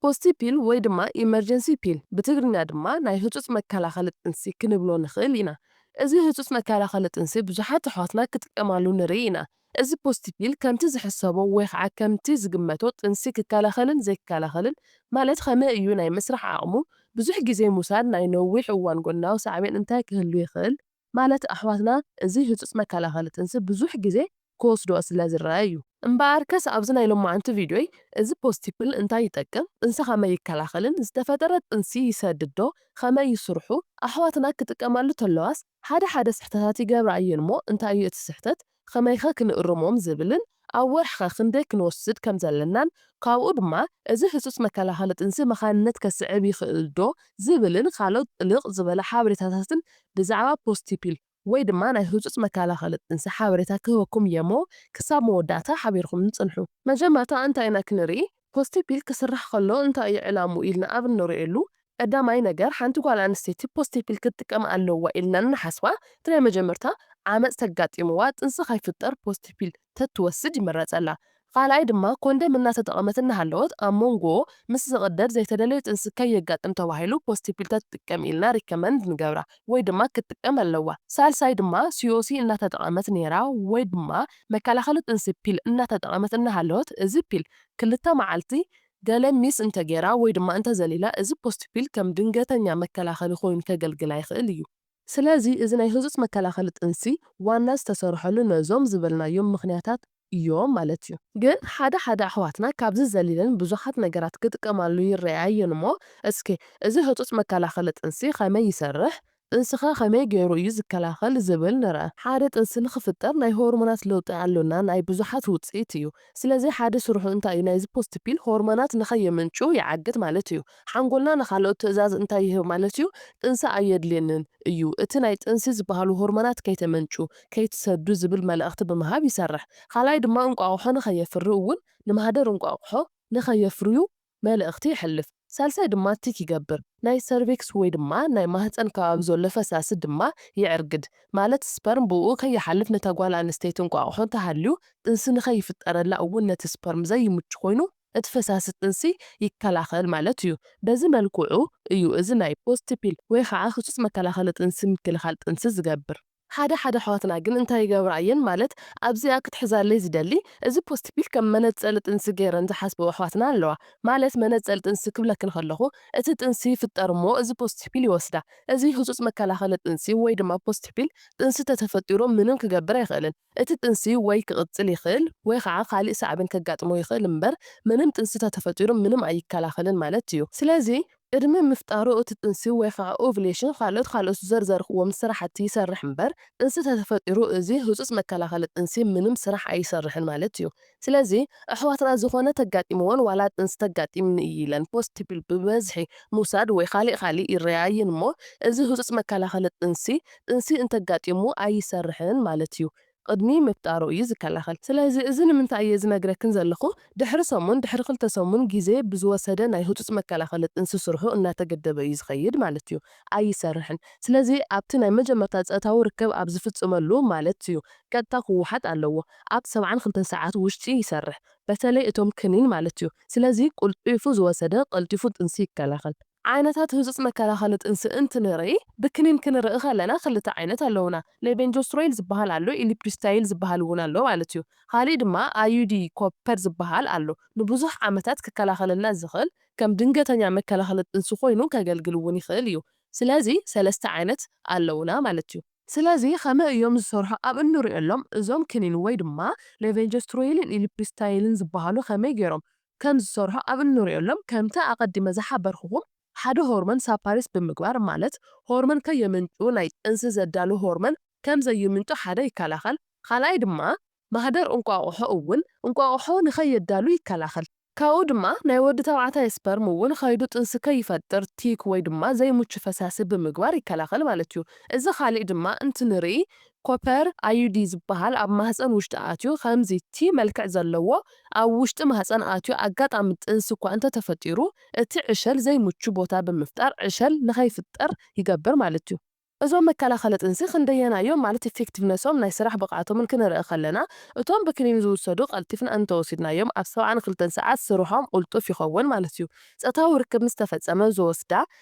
ፖስቲ ፒል ወይ ድማ ኢመርጀንሲ ፒል፣ ብትግርኛ ድማ ናይ ህጹጽ መከላኸሊ ጥንሲ ክንብሎ ንኽእል ኢና። እዚ ህጹጽ መከላኸሊ ጥንሲ ብዙሓት ኣሕዋትና ክጥቀማሉ ንርኢ ኢና። እዚ ፖስቲ ፒል ከምቲ ዝሕሰቦ ወይ ከዓ ከምቲ ዝግመቶ ጥንሲ ክከላኸልን ዘይከላኸልን፣ ማለት ከመይ እዩ ናይ ምስራሕ ዓቕሙ፣ ብዙሕ ግዜ ምውሳድ ናይ ነዊሕ እዋን ጎናዊ ሳዕቤን እንታይ ክህሉ ይኽእል፣ ማለት ኣሕዋትና እዚ ህጹጽ መከላኸሊ ጥንሲ ብዙሕ ግዜ ክወስዶ ስለ ዝረአ እዩ። እምበኣርከስ ኣብዚ ናይ ሎማዓንቲ ቪድዮይ እዚ ፖስቲ ፒል እንታይ ይጠቅም፣ ጥንሲ ከመይ ይከላኸልን ዝተፈጠረ ጥንሲ ይሰድዶ፣ ከመይ ይስርሑ፣ ኣሕዋትና ክጥቀማሉ ተለዋስ ሓደ ሓደ ስሕተታት ይገብራ እየን እሞ እንታይ እዩ እቲ ስሕተት፣ ከመይኸ ክንእርሞም ዝብልን ኣብ ወርሕኸ ክንደይ ክንወስድ ከም ዘለናን ካብኡ ድማ እዚ ህጹጽ መከላኸሊ ጥንሲ መኻንነት ከስዕብ ይኽእል ዶ ዝብልን ካልኦት ጥልቕ ዝበለ ሓበሬታታትን ብዛዕባ ፖስቲ ፒል ወይ ድማ ናይ ህጹጽ መከላኸሊ ጥንሲ ሓበሬታ ክህበኩም እየ እሞ ክሳብ መወዳእታ ሓቢርኩም ጽንሑ። መጀመርታ እንታይ ኢና ክንርኢ? ፖስቲ ፒል ክስራሕ ከሎ እንታይ እዩ ዕላሙ ኢልና ኣብ እንርእየሉ ቀዳማይ ነገር ሓንቲ ጓል ኣንስተይቲ ፖስቲ ፒል ክትጥቀም ኣለዋ ኢልና እንሓስባ እቲ ናይ መጀመርታ ዓመጽ ተጋጢምዋ ጥንሲ ከይፍጠር ፖስቲ ፒል ተትወስድ ይምረጸላ። ካልኣይ ድማ ኮንደም እናተጠቐመት እናሃለወት ኣብ መንጎ ምስ ዝቕደድ ዘይተደለየ ጥንሲ ከየጋጥም ተባሂሉ ፖስቲ ፒል ተትጥቀም ኢልና ሪከመንድ ንገብራ ወይ ድማ ክትጥቀም ኣለዋ። ሳልሳይ ድማ ሲኦሲ እናተጠቐመት ነይራ ወይ ድማ መከላኸሊ ጥንሲ ፒል እናተጠቐመት እናሃለወት እዚ ፒል ክልተ መዓልቲ ገለ ሚስ እንተገይራ ወይ ድማ እንተዘሊላ እዚ ፖስቲ ፒል ከም ድንገተኛ መከላኸሊ ኮይኑ ከገልግላ ይኽእል እዩ። ስለዚ እዚ ናይ ህጹጽ መከላኸሊ ጥንሲ ዋና ዝተሰርሐሉ ነዞም ዝበልናዮም ምኽንያታት እዮም ማለት እዩ። ግን ሓደ ሓደ ኣሕዋትና ካብዚ ዘሊለን ብዙሓት ነገራት ክጥቀማሉ ይረኣየን እሞ እስኪ እዚ ህጹጽ መከላኸሊ ጥንሲ ከመይ ይሰርሕ፣ ጥንስኸ ከመይ ገይሩ እዩ ዝከላኸል ዝብል ንርኣ። ሓደ ጥንሲ ንኽፍጠር ናይ ሆርሞናት ለውጢ ኣሎና ናይ ብዙሓት ውጽኢት እዩ። ስለዚ ሓደ ስርሑ እንታይ እዩ ናይዚ ፖስት ፒል ሆርሞናት ንኸየመንጩ ይዓግት ማለት እዩ። ሓንጎልና ንኻልኦት ትእዛዝ እንታይ ይህብ ማለት እዩ ጥንሲ ኣየድልየንን እዩ እቲ ናይ ጥንሲ ዝበሃሉ ሆርሞናት ከይተመንጩ ከይትሰዱ ዝብል መልእኽቲ ብምሃብ ይሰርሕ። ካልኣይ ድማ እንቋቑሖ ንኸየፍሪ እውን ንማህደር እንቋቑሖ ንኸየፍርዩ መልእኽቲ ይሕልፍ። ሳልሳይ ድማ ቲክ ይገብር። ናይ ሰርቪክስ ወይ ድማ ናይ ማህፀን ከባቢ ዘሎ ፈሳሲ ድማ ይዕርግድ። ማለት ስፐርም ብኡ ከይሓልፍ ነታ ጓል ኣንስተይቲ እንቋቑሖ እንተሃልዩ ጥንሲ ንኸይፍጠረላ እውን ነቲ ስፐርም ዘይምቹ ኮይኑ እቲ ፈሳሲ ጥንሲ ይከላኸል ማለት እዩ። በዚ መልክዑ እዩ እዚ ናይ ፖስት ፒል ወይ ከዓ ህጹጽ መከላኸሊ ጥንሲ ምክልኻል ጥንሲ ዝገብር። ሓደ ሓደ ኣሕዋትና ግን እንታይ ይገብራ እየን ማለት ኣብዚኣ ክትሕዛለይ ዝደሊ እዚ ፖስት ፒል ከም መነጸሊ ጥንሲ ገይረን ዝሓስበው ኣሕዋትና ኣለዋ። ማለት መነጸሊ ጥንሲ ክብለክን ከለኹ እቲ ጥንሲ ይፍጠር እሞ እዚ ፖስት ፒል ይወስዳ። እዚ ህጹጽ መከላኸሊ ጥንሲ ወይ ድማ ፖስት ፒል ጥንሲ ተተፈጢሩ ምንም ክገብር ኣይኽእልን። እቲ ጥንሲ ወይ ክቕጽል ይኽእል ወይ ከዓ ካሊእ ሳዕቤን ከጋጥሞ ይኽእል እምበር ምንም ጥንሲ ተተፈጢሩ ምንም ኣይከላኸልን ማለት እዩ። ስለዚ ቅድሚ ምፍጣሩ እቲ ጥንሲ ወይ ከዓ ኦቭሌሽን ካልኦት ካልኦት ዝዘርዘርክዎም ስራሕቲ ይሰርሕ እምበር ጥንሲ ተተፈጢሩ እዚ ህጹጽ መከላኸሊ ጥንሲ ምንም ስራሕ ኣይሰርሕን ማለት እዩ። ስለዚ ኣሕዋትና ዝኾነ ተጋጢምወን ዋላ ጥንሲ ተጋጢምኒ እዩ ኢለን ፖስት ፒል ብበዝሒ ምውሳድ ወይ ካሊእ ካሊእ ይረኣየን እሞ እዚ ህጹጽ መከላኸሊ ጥንሲ ጥንሲ እንተጋጢሙ ኣይሰርሕን ማለት እዩ። ቅድሚ ምፍጣሩ እዩ ዝከላኸል። ስለዚ እዚ ንምንታይ እየ ዝነግረክን ዘለኹ ድሕሪ ሰሙን ድሕሪ ክልተ ሰሙን ግዜ ብዝወሰደ ናይ ህጹጽ መከላኸሊ ጥንሲ ስርሑ እናተገደበ እዩ ዝኸይድ ማለት እዩ። ኣይሰርሕን። ስለዚ ኣብቲ ናይ መጀመርታ ጸታዊ ርክብ ኣብ ዝፍጽመሉ ማለት እዩ ቀጥታ ክወሓጥ ኣለዎ። ኣብ ሰብዓን ክልተን ሰዓት ውሽጢ ይሰርሕ። በተለይ እቶም ክኒን ማለት እዩ። ስለዚ ቁልጢፉ ዝወሰደ ቀልጢፉ ጥንሲ ይከላኸል። ዓይነታት ህጹጽ መከላኸሊ ጥንሲ እንትንርኢ ብክኒን ክንርኢ ከለና ክልተ ዓይነት ኣለውና። ሌቤንጆስትሮይል ዝበሃል ኣሎ፣ ኢሊፕሪስታይል ዝበሃል እውን ኣሎ ማለት እዩ። ካሊእ ድማ ኣዩዲ ኮፐር ዝበሃል ኣሎ። ንብዙሕ ዓመታት ክከላኸለልና ዝኽእል ከም ድንገተኛ መከላኸሊ ጥንሲ ኮይኑ ከገልግል እውን ይኽእል እዩ። ስለዚ ሰለስተ ዓይነት ኣለውና ማለት እዩ። ስለዚ ከመይ እዮም ዝሰርሑ ኣብ እንሪኦሎም እዞም ክኒን ወይ ድማ ሌቬንጀስትሮይልን ኢሊፕሪስታይልን ዝበሃሉ ከመይ ገይሮም ከም ዝሰርሑ ኣብ እንሪኦሎም ከምቲ ኣቐዲመ ዝሓበርኩኹም ሓደ ሆርሞን ሳፓሪስ ብምግባር ማለት ሆርሞን ከየምንጩ ናይ ጥንሲ ዘዳሉ ሆርሞን ከም ዘይምንጩ ሓደ ይከላኸል ካልኣይ ድማ ማህደር እንቋቑሖ እውን እንቋቑሖ ንኸየዳሉ ይከላኸል። ካብኡ ድማ ናይ ወዲ ተባዕታይ ስፐርም እውን ኸይዱ ጥንሲ ከይፈጥር ቲክ ወይ ድማ ዘይምቹ ፈሳሲ ብምግባር ይከላኸል ማለት እዩ። እዚ ካሊእ ድማ እንትንርኢ ኮፐር ኣዩዲ ዝበሃል ኣብ ማህፀን ውሽጢ ኣትዩ ከምዚ ቲ መልክዕ ዘለዎ ኣብ ውሽጢ ማህፀን ኣትዩ ኣጋጣሚ ጥንሲ እኳ እንተተፈጢሩ እቲ ዕሸል ዘይምቹ ቦታ ብምፍጣር ዕሸል ንኸይፍጠር ይገብር ማለት እዩ። እዞም መከላኸሊ ጥንሲ ክንደየናዮም ማለት ኢፌክቲቭነሶም ናይ ስራሕ ብቕዓቶምን ክንርኢ ከለና፣ እቶም ብክኒን ዝውሰዱ ቀልጢፍና እንተወሲድናዮም ኣብ ሰብዓን ክልተን ሰዓት ስርሖም ቅልጡፍ ይኸውን ማለት እዩ። ጾታዊ ርክብ ምስ ተፈጸመ ዝወስዳ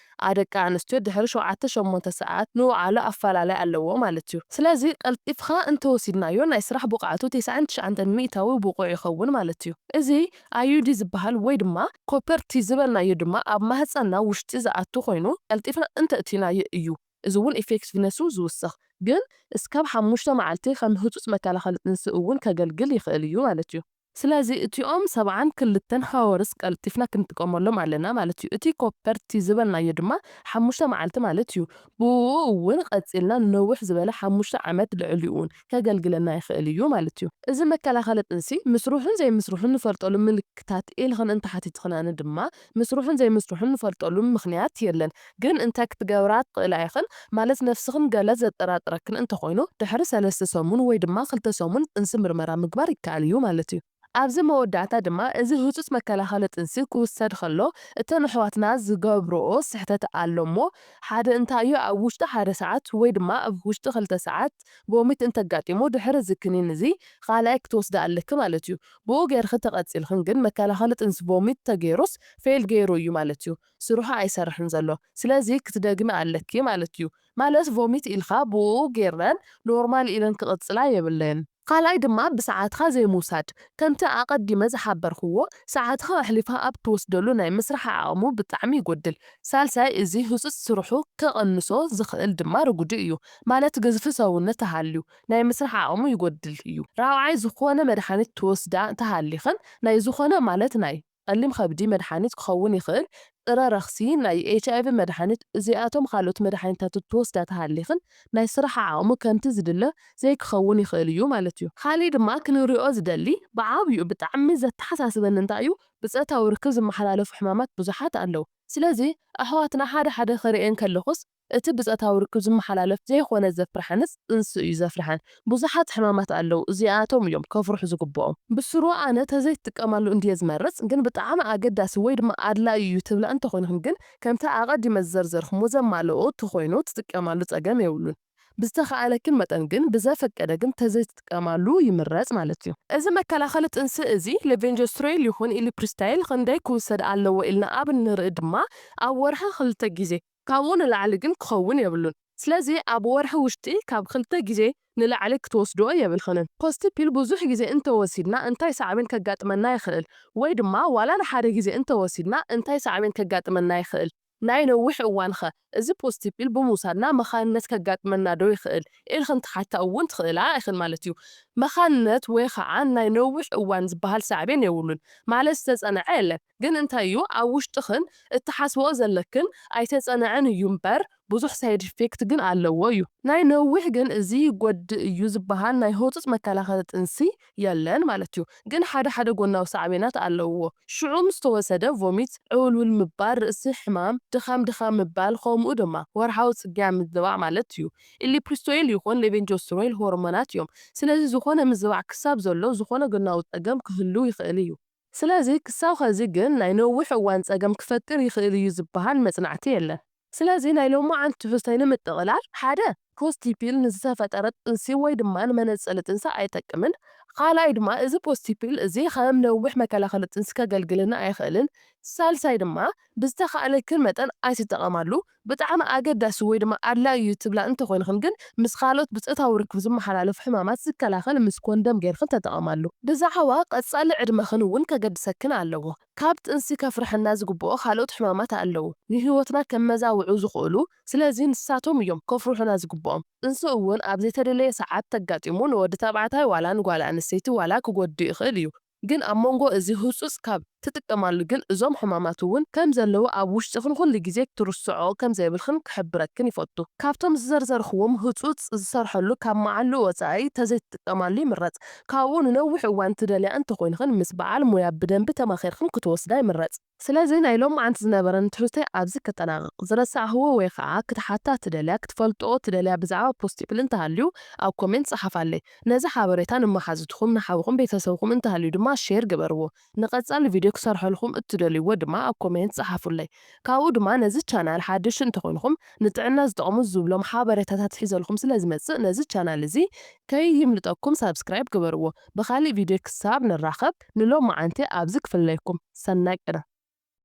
ኣደቂ ኣንስትዮ ድሕሪ ሸውዓተ ሸሞንተ ሰዓት ንውዓሉ ኣፈላለይ ኣለዎ ማለት እዩ። ስለዚ ቀልጢፍኻ እንተወሲድናዮ ናይ ስራሕ ብቕዓቱ ተስዓን ትሽዓተን ሚእታዊ ብቑዕ ይኸውን ማለት እዩ። እዚ ኣይ ዩ ዲ ዝበሃል ወይ ድማ ኮፐር ቲ ዝበልናዮ ድማ ኣብ ማህጸንና ውሽጢ ዝኣቱ ኮይኑ ቀልጢፍና እንተእቲናዮ እዩ። እዚ እውን ኢፌክቲቭነሱ ዝውስኽ፣ ግን እስካብ ሓሙሽተ መዓልቲ ከም ህጹጽ መከላኸሊ ጥንሲ እውን ከገልግል ይኽእል እዩ ማለት እዩ። ስለዚ እቲኦም ሰብዓን ክልተን ሃወርስ ቀልጢፍና ክንጥቀመሎም ኣለና ማለት እዩ። እቲ ኮፐር ቲ ዝበልናዮ ድማ ሓሙሽተ መዓልቲ ማለት እዩ። ብኡ እውን ቀጺልና ንነውሕ ዝበለ ሓሙሽተ ዓመት ልዕሊኡ እውን ከገልግለና ይኽእል እዩ ማለት እዩ። እዚ መከላኸሊ ጥንሲ ምስርሑን ዘይምስርሑን ንፈልጠሉ ምልክታት ኢልኽን እንተሓቲትኽናኒ ድማ ምስርሑን ዘይምስርሑን ንፈልጠሉ ምኽንያት የለን። ግን እንታይ ክትገብራ ትኽእላ ኢኽን? ማለት ነፍስኽን ገለ ዘጠራጥረክን እንተኾይኑ ድሕሪ ሰለስተ ሰሙን ወይ ድማ ክልተ ሰሙን ጥንሲ ምርመራ ምግባር ይከኣል እዩ ማለት እዩ። ኣብዚ መወዳእታ ድማ እዚ ህጹጽ መከላኸሊ ጥንሲ ክውሰድ ከሎ እተን ኣሕዋትና ዝገብርኦ ስሕተት ኣሎ እሞ ሓደ እንታይ እዩ ኣብ ውሽጢ ሓደ ሰዓት ወይ ድማ ኣብ ውሽጢ ክልተ ሰዓት ቮሚት እንተጋጢሙ ድሕሪ እዚ ክኒን እዚ ካልኣይ ክትወስዳ ኣለኪ ማለት እዩ። ብኡ ጌርኺ ተቐጺልኽን ግን መከላኸሊ ጥንሲ ቮሚት ተገይሩስ ፌል ገይሩ እዩ ማለት እዩ። ስርሑ ኣይሰርሕን ዘሎ። ስለዚ ክትደግሚ ኣለኪ ማለት እዩ። ማለት ቮሚት ኢልካ ብኡ ጌረን ኖርማል ኢለን ክቕጽላ የብለን። ካልኣይ ድማ ብሰዓትኻ ዘይምውሳድ። ከምቲ ኣቐዲመ ዝሓበርክዎ ሰዓትኻ ኣሕሊፍካ ኣብ ትወስደሉ ናይ ምስራሕ ዓቕሙ ብጣዕሚ ይጎድል። ሳልሳይ እዚ ህጹጽ ስርሑ ከቐንሶ ዝኽእል ድማ ርጉዲ እዩ። ማለት ግዝፊ ሰውነት ተሃልዩ ናይ ምስራሕ ዓቕሙ ይጎድል እዩ። ራብዓይ ዝኾነ መድሓኒት ትወስዳ ተሃሊኽን ናይ ዝኾነ ማለት ናይ ጸሊም ከብዲ መድሓኒት ክኸውን ይኽእል፣ ጥረ ረኽሲ፣ ናይ ኤች ኣይ ቪ መድሓኒት፣ እዚኣቶም ካልኦት መድሓኒታት ትወስዳ ተሃሊኽን ናይ ስራሕ ዓቕሙ ከምቲ ዝድለ ዘይክኸውን ይኽእል እዩ ማለት እዩ። ካሊእ ድማ ክንሪኦ ዝደሊ ብዓብዩ ብጣዕሚ ዘተሓሳስበኒ እንታይ እዩ ብጾታዊ ርክብ ዝመሓላለፉ ሕማማት ብዙሓት ኣለዉ። ስለዚ ኣሕዋትና ሓደ ሓደ ክርእየን ከለኹስ እቲ ብጾታዊ ርክብ ዝመሓላለፍ ዘይኮነ ዘፍርሓንስ ጥንሲ እዩ ዘፍርሓን። ብዙሓት ሕማማት ኣለዉ እዚኣቶም እዮም ከፍርሑ ዝግብኦም። ብስሩ ኣነ ተዘይትጥቀማሉ እንድየ ዝመርጽ ግን ብጣዕሚ ኣገዳሲ ወይ ድማ ኣድላዩ እዩ ትብላ እንተኾይንኽን ግን ከምቲ ኣቐዲመ ዝዘርዘርክሞ ዘማልኦ ተኾይኑ ትጥቀማሉ ጸገም የብሉን። ብዝተኻእለክን መጠን ግን ብዘፈቀደ ግን ተዘይትጥቀማሉ ይምረጽ ማለት እዩ። እዚ መከላኸሊ ጥንሲ እዚ ሌቬንጆስትሮይል ይኹን ኢሊፕሪስታይል ክንደይ ክውሰድ ኣለዎ ኢልና ኣብ እንርኢ ድማ ኣብ ወርሒ ክልተ ግዜ ካብኡ ንላዕሊ ግን ክኸውን የብሉን። ስለዚ ኣብ ወርሒ ውሽጢ ካብ ክልተ ግዜ ንላዕሊ ክትወስድኦ የብልኽንን። ፖስቲፒል ብዙሕ ግዜ እንተወሲድና እንታይ ሳዕቤን ከጋጥመና ይኽእል? ወይ ድማ ዋላ ንሓደ ግዜ እንተወሲድና እንታይ ሳዕቤን ከጋጥመና ይኽእል? ናይ ነዊሕ እዋንኸ እዚ ፖስቲፒል ብምውሳድና መኻንነት ከጋጥመና ዶ ይኽእል ኢልኽን ትሓታ እውን ትኽእላ ኢኽን ማለት እዩ። መኻንነት ወይ ኸዓ ናይ ነዊሕ እዋን ዝበሃል ሳዕቤን የብሉን ማለት ዝተጸንዐ የለን። ግን እንታይ እዩ ኣብ ውሽጥኽን እትሓስብኦ ዘለክን ኣይተጸንዐን እዩ እምበር ብዙሕ ሳይድ ኢፌክት ግን ኣለዎ እዩ። ናይ ነዊሕ ግን እዚ ይጎድእ እዩ ዝበሃል ናይ ህጹጽ መከላኸሊ ጥንሲ የለን ማለት እዩ። ግን ሓደ ሓደ ጎናዊ ሳዕቤናት ኣለውዎ። ሽዑ ምስ ተወሰደ ቮሚት፣ ዕውልውል ምባል፣ ርእሲ ሕማም፣ ድኻም ድኻም ምባል ከምኡ ድማ ወርሓዊ ጽግያ ምዝባዕ ማለት እዩ። ኢሊፕሪስቶይል ይኹን ሌቬንጆስትሮይል ሆርሞናት እዮም። ስለዚ ዝኾነ ምዝባዕ ክሳብ ዘሎ ዝኾነ ጎናዊ ጸገም ክህሉ ይኽእል እዩ። ስለዚ ክሳብ ኸዚ ግን ናይ ነዊሕ እዋን ጸገም ክፈጥር ይኽእል እዩ ዝበሃል መጽናዕቲ የለን። ስለዚ ናይ ሎማዓንቲ ትሕዝቶይ ንምጥቕላል፣ ሓደ ፖስቲፒል ንዝተፈጠረ ጥንሲ ወይ ድማ ንመነጸሊ ጥንሲ ኣይጠቅምን። ካልኣይ ድማ እዚ ፖስቲፒል እዚ ከም ነዊሕ መከላኸሊ ጥንሲ ከገልግልና ኣይኽእልን። ሳልሳይ ድማ ብዝተኻእለክን መጠን ኣይትጠቐማሉ። ብጣዕሚ ኣገዳሲ ወይ ድማ ኣድላዩ እዩ ትብላ እንተኾይንኽን ግን ምስ ካልኦት ብጾታዊ ርክብ ዝመሓላለፉ ሕማማት ዝከላኸል ምስ ኮንደም ጌርኽን ተጠቐማሉ። ብዛዕባ ቀጻሊ ዕድመኽን እውን ከገድሰክን ኣለዎ። ካብ ጥንሲ ከፍርሐና ዝግብኦ ካልኦት ሕማማት ኣለዉ ንህይወትና ከመዛውዑ ዝኽእሉ፣ ስለዚ ንሳቶም እዮም ከፍርሑና ዝግብኦም። ጥንሲ እውን ኣብ ዘይተደለየ ሰዓት ተጋጢሙ ንወዲ ተባዕታይ ዋላ ንጓል ኣንስተይቲ ዋላ ክጎድእ ይኽእል እዩ። ግን ኣብ መንጎ እዚ ህጹጽ ካብ ትጥቀማሉ ግን እዞም ሕማማት እውን ከም ዘለዉ ኣብ ውሽጥኽን ኩሉ ግዜ ክትርስዖ ከም ዘይብልኽን ክሕብረክን ይፈቱ። ካብቶም ዝዘርዘርኽዎም ህጹጽ ዝሰርሐሉ ካብ መዓሉ ወጻኢ ተዘይትጥቀማሉ ይምረጽ። ካብኡ ንነዊሕ እዋን ትደልያ እንተኾይንኽን ምስ በዓል ሞያ ብደንቢ ተማኺርኽን ክትወስዳ ይምረጽ። ስለዚ ናይ ሎማዓንቲ ዝነበረኒ ትሕዝቶይ ኣብዚ ከጠናቕቕ። ዝረሳዕኽዎ ወይ ኸዓ ክትሓታ ትደልያ ክትፈልጥኦ ትደልያ ብዛዕባ ፖስቲፕል እንተሃልዩ ኣብ ኮሜንት ጸሓፋለይ። ነዚ ሓበሬታ ንመሓዙትኹም ንሓውኹም ቤተሰብኹም እንተሃልዩ ድማ ሼር ግበርዎ። ንቐጻሊ ቪድዮ ክሰርሐልኩም እትደልይዎ ድማ ኣብ ኮሜንት ጸሓፉለይ። ካብኡ ድማ ነዚ ቻናል ሓደሽቲ እንተኾይንኹም ንጥዕና ዝጠቕሙ ዝብሎም ሓበሬታታት ሒዘልኩም ስለ ዝመጽእ ነዚ ቻናል እዚ ከይምልጠኩም ሳብስክራይብ ግበርዎ። ብኻሊእ ቪድዮ ክሳብ ንራኸብ ንሎማዓንቲ ኣብዚ ክፍለየኩም። ሰናይ ቀዳም።